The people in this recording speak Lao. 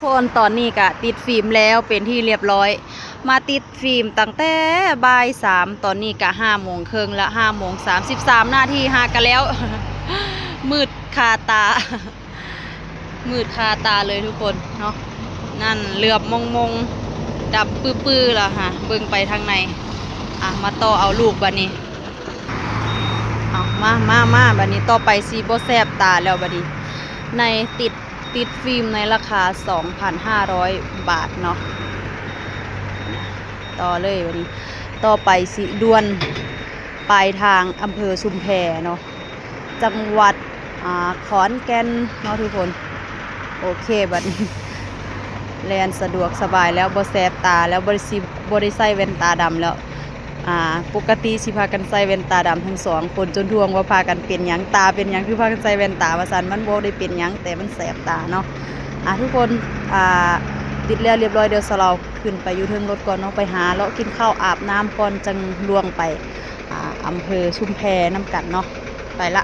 ຄົນ ຕອນນີ້ກະຕິດຟິມແລ້ວເປັນທີ່ລຽບລ້ອຍ. ມາຕິດຟິມຕັ້ງແຕ່ບ່າຍສາມ ຕອນນີ້ກະຫ້າໂມງເຄິ່ງລະ ຫ້າໂມງສາມສິບສາມນາທີ ຫາກະແລ້ວ. ມືດຄາຕາ ມືດຄາຕາເລີຍທຸກຄົນເນາະ. ນັ້ນເຫຼືອບມົງໆ ດັບປືໆແລ້ວຫາ ເບິ່ງໄປທາງໃນ. ອ່ະ ມາຕໍ່ເອົາລູກບາດນີ້. ເອົາ ມາ ມາ ມາ ບາດນີ້ຕໍ່ໄປຊິບໍ່ແສບຕາແລ້ວບາດນີ້. ໃນຕິດ ຕິດຟິມໃນລາຄາສອງພັນຫ້າຮ້ອຍບາດເນາະ. ຕໍ່ເລີຍບາດນີ້ ຕໍ່ໄປຊິດ່ວນປາຍທາງອຳເພີຊຸມແພເນາະ ຈັງຫວັດ ອ່າ ຂອນແກ່ນເນາະທຸກຄົນ. ໂອເຄ ບາດນີ້ແລ່ນສະດວກສະບາຍແລ້ວ ບໍ່ແສບຕາແລ້ວ ບໍ່ໄດ້ຊິ ບໍ່ໄດ້ໃສ່ແວ່ນຕາດຳແລ້ວ. ອ່າ ປົກກະຕິຊິພາກັນໃສ່ແວ່ນຕາດຳທັງສອງຄົນ ຈົນທວງວ່າພາກັນເປັນຫຍັງ ຕາເປັນຫຍັງ ຄືພາກັນໃສ່ແວ່ນຕາວ່າຊັ້ນ. ມັນບໍ່ໄດ້ເປັນຫຍັງ ແຕ່ມັນແສບຕາເນາະ. ອ່າ ທຸກຄົນ ອ່າ ຕິດແລ້ວລຽບລ້ອຍ ດຽວສາວລາວຂຶ້ນໄປຢູ່ເທິງລົດກ່ອນເນາະ ໄປຫາເລາະກິນເຂົ້າອາບນ້ຳກ່ອນ ຈັ່ງລ່ວງໄປ ອ່າ ອຳເພີຊຸມແພນຳກັນເນາະ. ໄປລະ.